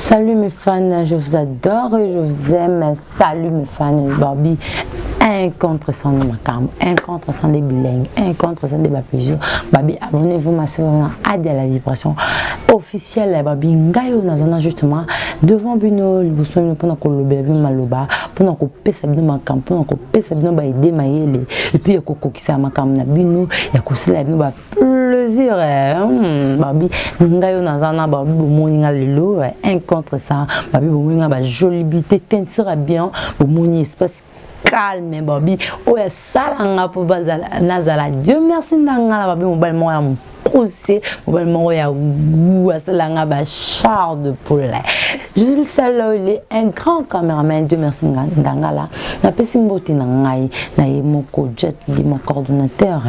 Salut mes fans, je vous adore et je vous aime. Salut mes fans, Barbie. Un contre 100 de makambo, un contre 100 des bilingues, un contre 100 des plusieurs. Babi, abonnez-vous massivement à la vibration officielle. Babi, ngai oyo nazana justement devant bino liboso bino mpona kolobela bino maloba, mpona kopesa bino makambo, mpona kopesa bino ba idée mayele et puis ya kokokisa makambo na bino, ya kosala bino ba plaisir. Babi, ngai oyo naza na babi, bomoni nga lelo un contre ça. Babi, bomoni nga ba jolibité, teinture bien, bomoni espace calme. Babi, oyo asalanga mpo nazala, Dieu merci, ndanga na babi mobali moko ya mokuse, mobali moko ya gu, asalanga ba chair de poule. Je salue un grand cameraman, Dieu merci, Ndangala. Napesi mbote na ngai na ye moko Jet Li, mon coordonnateur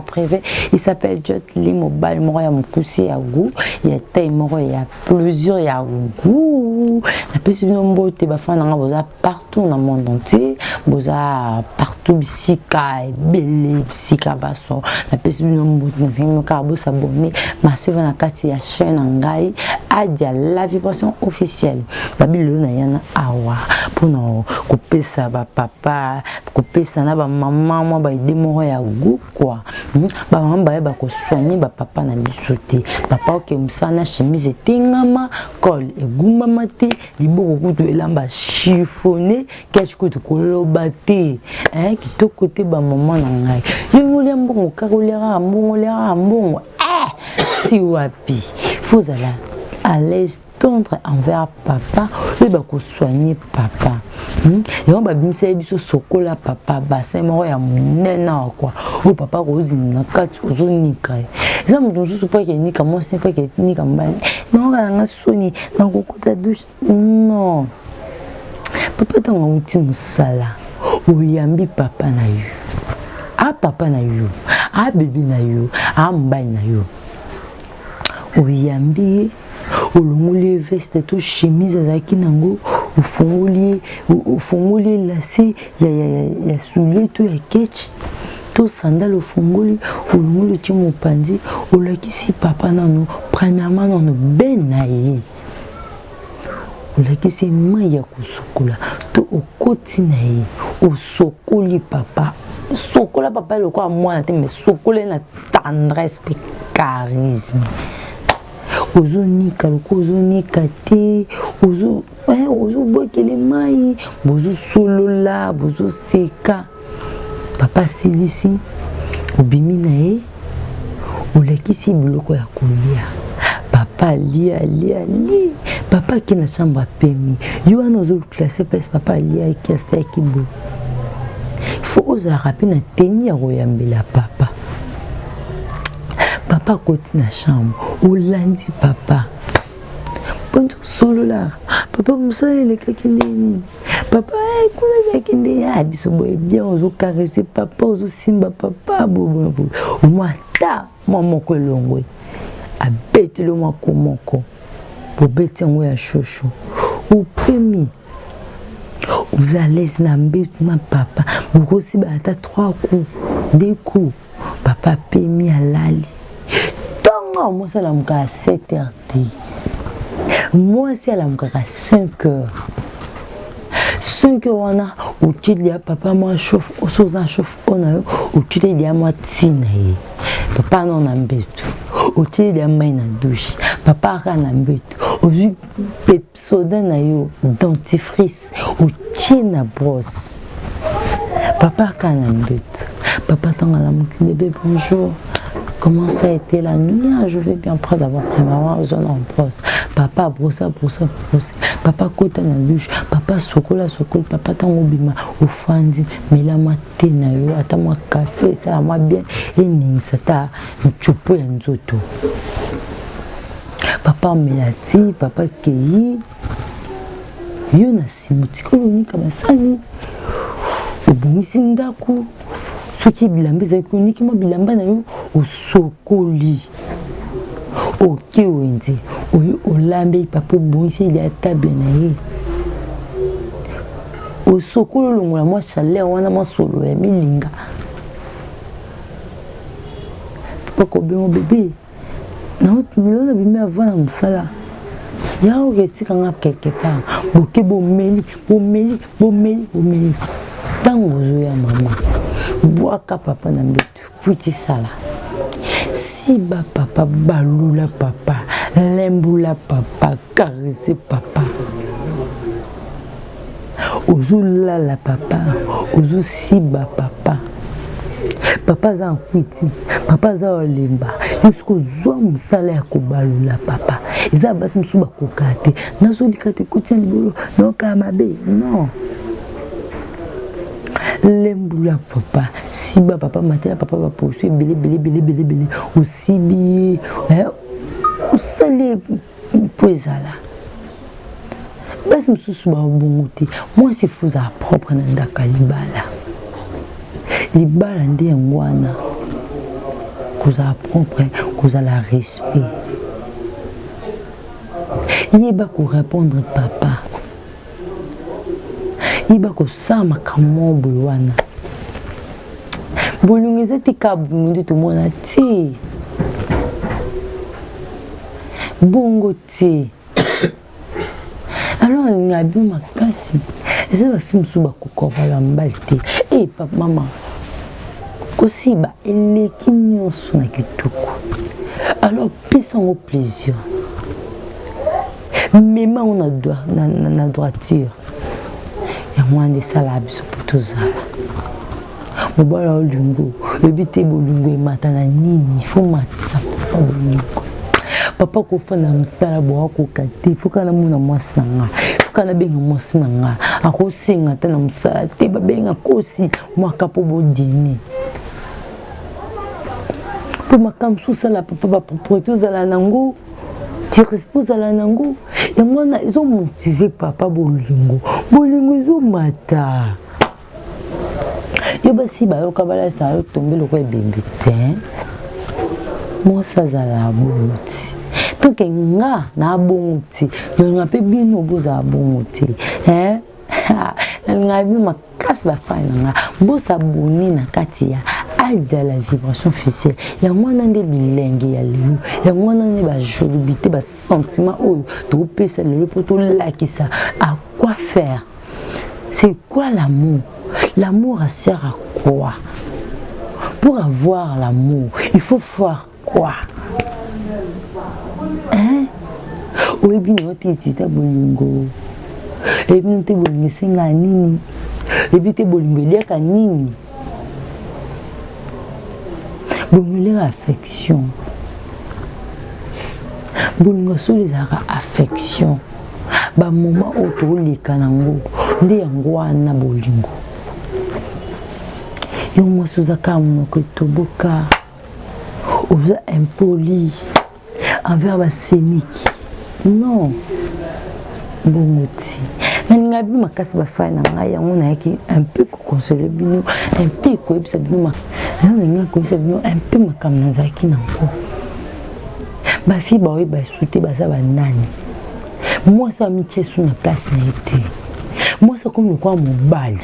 privé, il s'appelle Jet Li, mobali moko ya mokuse, ya gu, ya taille moko ya plusieurs, ya gu. Napesi bino mbote, bafana nanga, boza partout na monde entier, boza partout, bisika ebele, bisika baso. Napesi bino mbote, nasengi bino kaka bos'abonner massivement na kati ya chaîne na ngai, Adia la vibration officielle. Babi, lelo na yana awa mpona kopesa bapapa, kopesa na bamama mwa ba idée moko ya gu quoi. Bamama bayeba kosoigner bapapa na biso te. Papa oke mosala na chemise etengama, col egumbama te, liboko kutu elamba chiffonné, ketch kutu koloba te, kitoko te. Bamama na ngai, yo olia mbongo kaka, olia kaka mbongo, olia kaka mbongo ti wapi? Faut ozala à l'aise, tendre envers papa, oyeba kosoigner papa. Yango babimisaki biso sokola papa, bassin moko ya monene awa kwa, oyo papa kozinda na kati, ozonika ye. Eza moto mosusu mpo akenika mwasi, mpo akenika mobali, naoka nanga soni nakokota douche. Non, papa ntango awuti mosala, oyambi papa na yo, a papa na yo, a bébé na yo, a mobali na yo, oyambi ye, olongoli ye veste to chemise azalaki nango, ofungoli ye lacet ya soulier to ya ketch to sandale, ofungoli, olongoli, otie mopanzi, olakisi papa nano premièrement nano be na ye, olakisi mai ya kosukola to okoti na ye, osokoli papa. Sokola papa lokola mwana te, mais sokola ye na tendresse mpe charisme. Ozonika lokola ozonika te, ozobwakele mai, bozosolola, bozoseka. Papa asilisi, obimi na ye, olakisi biloko ya kolia. Papa alia, alia, alie. Papa ake na chambre, apemi. Yo wana ozoclasser place papa aliaki, asalaki boye. Faut ozalaka mpe na teni ya koyambela papa. Papa akoti na chambre, olandi papa mpo tosolola. Papa, mosala elekaki ndenge nini? Papa, kuna ezalaki ndenge ya biso boye bien. Ozocaresser papa, ozosimba papa boye, omwa ata mwa moko elongwe, abeteli mwa ko moko, bobeti yango ya shosho, opemi, oza à l'aise na mbeto na papa, bokosiba ata 3 coups, 2 coups. Papa apemi, alali. Ntongo mwasi alamukaka 7 heures te, mwasi alamukaka 5 heures. 5 heures wana otili ya papa mwa chauffe, oso oza chauffe oyo na yo, otili ya mwa ntina ye papa no na mbeto, otili ya mai na douche, papa aka na mbeto, ozwi soda na yo, dentifrice, otie na brosse, papa aka na mbeto. Papa ntango alamuki: «Bébé, bonjour, comment ça a été la nuit?» «Ah, je vais bien.» Près d'abord, premièrement ozwa na brosse, papa brosse, brosse, brosse, papa kota na douche, papa sokola, sokola. Papa ntango obima, ofandi, mela mwa te na yo, ata mwa café, esala mwa bien, eningisa ata ntsopo ya nzoto. Papa amela ti papa kei. Yo na nsima otikali onika basani, obongisi ndako. Soki bilamba ezalaki, oniki mwa bilamba na yo, osokoli, oke wenze, oyo olambeli papa, obongisi ya table na ye, osokoli, olongola mwa chaleur wana, mwa solo ya milinga. Papa kobengo: «Bébé, lelo nabimi avant na mosala, Yango etika nga quelque part. Boke bomeli, bomeli, bomeli, bomeli. Ntango ozoya mama, bwaka papa na mbeto, kwiti sala. Siba papa, balula papa, lembula papa, caresse papa. Ozolala papa, ozosiba papa. Papa aza nkwiti, papa aza olemba. Yo soki ozwa mosala ya kobalola papa, eza basi mosusu bakoka te. Nazolika te kotia libolo, nayokaa mabe. Non. Lembula papa, siba papa, matela papa baposo ebele ebele ebele ebele ebele, osibi ye, eh, osali mpo ezala. Basi mosusu babongo te. Mwasi fo ozala propre na ndako ya libala. Libala nde yango wana, kozala propre, kozala respect. Yeba korépondre papa, yeba kosala makambo moko boye wana. Bolingo eza te kaka bolingo nde tomona te, bongo te. Alors alinga bino makasi, eza bafi mosusu bakokovala mobali te. E papa, mama, kosiba eleki nyonso na kitoko. Alors pesa yango plaisir, mema yango na droiture. Yango wana nde esalaka biso mpo tozala mobali ya olingo. Oyebi te bolingo emata na nini? Fo matisa papa bolingo. Papa kofanda na mosala boakoka te, fo kaka namona mwasi na nga, fo kaka nabenga mwasi na nga. Akosenga ata na mosala te, babenga kosi mwaka mpo bodine mpo makambo mosusu osala papa, bapropriété ozala nango, respect ozala nango, yango wana ezomotive papa bolingo. Bolingo ezomata. Yo basi bayoka balasa yo tombe lokola ebembe te. Mwasi azala bongo ti toke nga na bongo ti, nalinga mpe bino bozala bongo te. Nalinga bino makasi, bafani na nga. Bosabone na kati ya Adia la vibration officielle. Yango wana nde bilenge ya lelo, yango wana nde bajolibité, basentiment oyo topesa lelo mpo tolakisa à quoi faire. C'est quoi l'amour? L'amour sert à quoi? Pour avoir l'amour, il faut faire quoi? Hein? Oyebi na yo te etita bolingo, oyebi na te bolingo esengaka nini, oyebi te bolingo eliaka nini. Bolingo eliaka affection. Bolingo solo ezalaka affection. Bamoma oyo toleka nango nde yango wana bolingo. Yo mwasi oza kaka monoko etoboka, oza impoli envers basemiki. Non, bongo ti nalinga bino makasi, bafai na ngai. Yango nayaki un peu kokonsole bino, un peu koyebisa bino, nalinga koyebisa bino un peu makambo nazalaki nango. Bafi baoyeba esu te baza banani. Mwasi amitia esu na place na ye te. Mwasi akomi lokola mobali.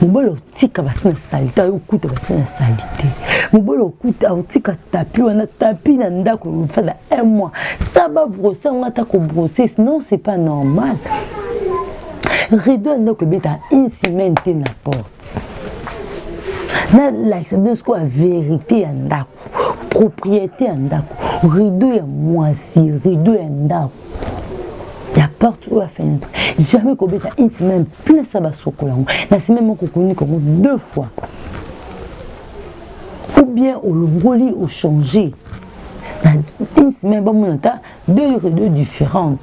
Mobali otika basi na salite, ayokuta basi na salite. Mobali okuta otika tapi wana, tapi na ndako ofanda un mois sa babrose yango, ata kobrose. Non, c'est pas normal. Rideau ya ndako ebeta une semaine te na porte. Nalakisa bino sikoyo ya vérité ya ndako, propriété ya ndako. Rideau ya mwasi, rideau ya ndako, ya porte oyo ya fenêtre, jamais kobeta une semaine place ya basokola yango. Na semaine moko okonika yango deux fois, ou bien olongoli, ochange na une semaine, bamona ata deux rideaux différentes.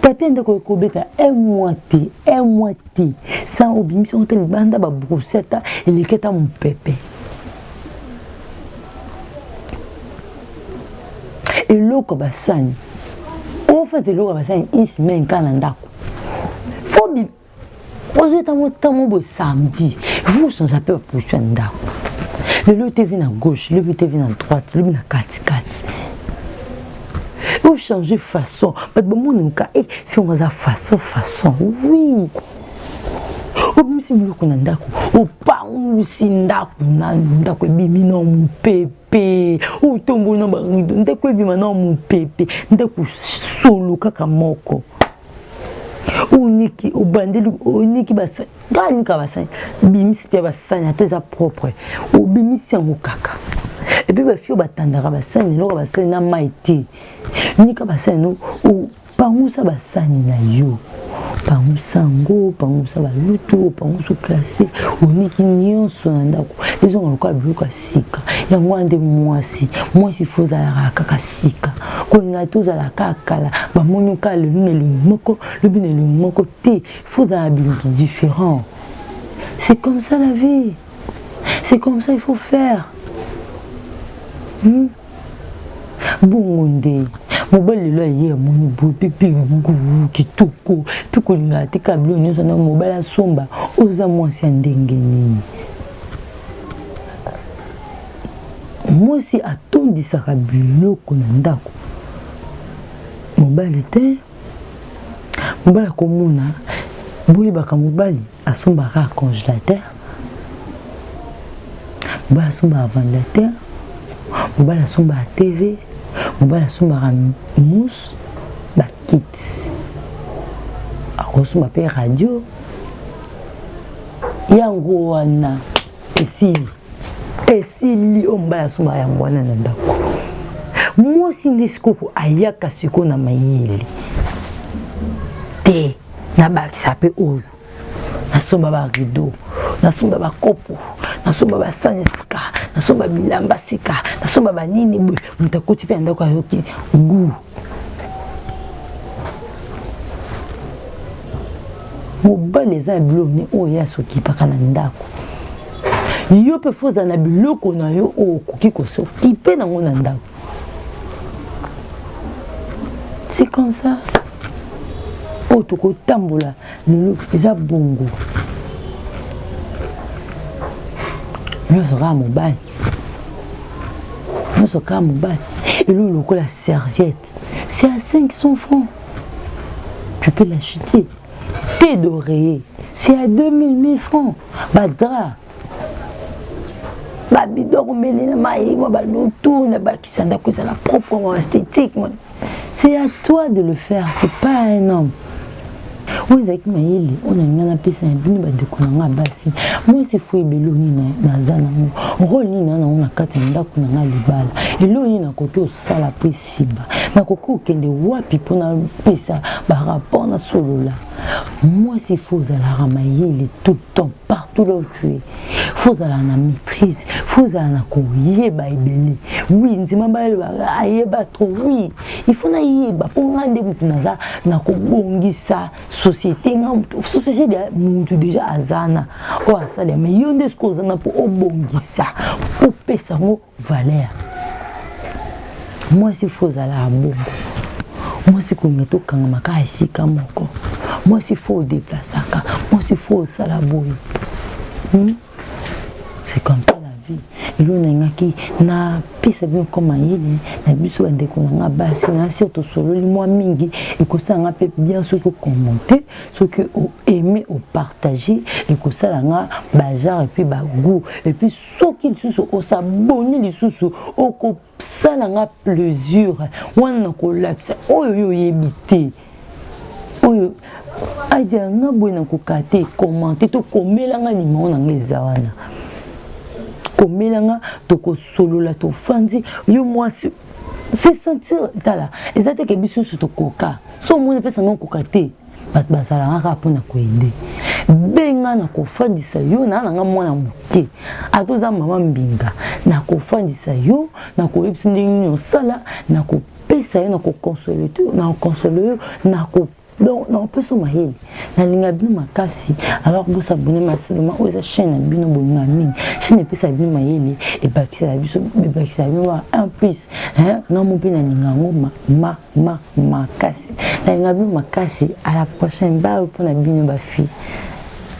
Tapi ya ndako ekobeta un mois te, un mois te sans obimisi yango te libanda, babrose ata eleki ata mopepe. Eloko basani ofait, eloko basani une semaine kaka na ndako, fo ozwi ntango ntango boye samedi, vous change mpe baposition ya ndako. Lelo tv na gauche, lobi tv na droite, lobi na katikati. Ochange façon, bato bamonaka e fiongo aza façon façon. Oui, obimisi biloko na ndako, opangusi ndako nanu, ndako ebimi na mopepe. mopepe, otomboli na barido, ndako ebima na mopepe, ndako solo kaka moko. Oniki, obandeli, oniki basani, kaka nika basani, bimisi mpe basani ata eza propre, obimisi yango kaka. Epuis bafio batandaka basani, eloko basani na mai te, nika basani no, opangusa basani na yo, pangusa yango, pangusa balutu, opangusa oklasse, oniki nyonso na ndako, ezonga lokola biloko ya sika. Yango wana nde mwasi, mwasi fo ozalaka kaka sika, kolinga te ozala kaka kala, bamoni kaka lelo na elongi moko, lobi na elongi moko te, fo ozala na bilongi différent. C'est comme ça la vie, c'est comme ça il faut faire. Bongo nde mobali lelo aye amoni boye mpe mpe kitoko mpe kolingaka te kaka biloko nyonso na mobali asomba. Oza mwasi ya ndenge nini? Mwasi atondisaka biloko na ndako, mobali te. Mobali akomona, boyebaka mobali asombaka congélateur, mobali asombaka ventilateur, mobali asombaka TV, mobali asombaka mousse, bakiti, akosomba mpe radio. Yango wana esili, esili oyo mobali asombaka yango wana na ndako. Mwasi nde sikoyo ayaka sikoyo na mayele te, nabakisa mpe oyo, nasomba barido, nasomba bakopo, nasomba basani sika, nasomba bilamba sika, nasomba banini boye. Moto akoti mpe na ndako ayoki goût. Mobali eza na biloko ne oyo ye asokipaka na ndako, yo mpe fo ozala na biloko na yo oyo okoki kosokipe nango na ndako. C'est comme ça oyo tokotambola lelo, eza bongo nyonso kaka mobali, nyonso kaka mobali. Eloko lokola serviette, c'est à 500 francs, tu peux l'acheter. Thé d'oreiller, c'est à 2000 1000 francs. Badra, babidon komelela mai, mwa balutu na bakisa, ndako ezala propre, mwa esthétique. C'est à toi de le faire, c'est pas un homme. Oyo ezalaki mayele oyo nalinga napesa na bino, bandeko na nga basi. Mwasi fo ebele nini naza nango, role nini na nango na kati ya ndako na nga libala, eloko nini nakoki osala mpo esimba, nakoki kokende wapi mpo napesa barapport, nasolola. Mwasi fo ozalaka mayele tout le temps, partout là où tu es, fo ozala na maîtrise, fo ozala na koyeba ebele. Oui, ndima balobaka ayeba trop. Oui, il faut nayeba mpo nga nde motu naza na kobongisa société. Nga motu société, motu déjà aza na oyo asala, mais yo nde soki oza na mpo obongisa, opesa yango valeur. Mwasi fo ozala bongo. Mwasi kolinga tokangama kaka esika moko, mwasi fo odeplasaka, mwasi fo osala boye. C'est comme ça la vie. Eloko nalingaki napesa bino ko mayele na biso, bandeko na nga basi, na si tosololi mwa mingi, ekosala nga mpe bien soki okommente, soki oaime, opartage, ekosala nga bagenre et puis bagoût. Et puis soki lisusu osaboni lisusu, okosala nga plaisir wana na kolakisa oyo yo oyebi te, oyo adia nga boye nakoka te. Commente to komela nga, nimero na nga eza wana, komela nga, tokosolola, tofandi. Yo mwasi se sentir, tala, eza te ke biso nyonso tokoka. So omoni epesa nga okoka te, bato bazalaka kaka mpona koede. Benga na kofandisa yo na nanga mwana moke, ata oza mama mbinga, na kofandisa yo, na koyebisa ndenge nini osala, na kopesa yo, na kokonsole, na kokonsole yo, na ko donc nakopesa mayele. Nalinga bino makasi. Alors bosabone massivement. Oyo eza chaîne na bino bolinga mingi, chaîne epesa bino mayele, ebakisela biso, ebakisela bino un plus. Nga mo mpe nalinga yango ma ma makasi. Nalinga bino makasi. À la prochaine, bye mpona bino bafille.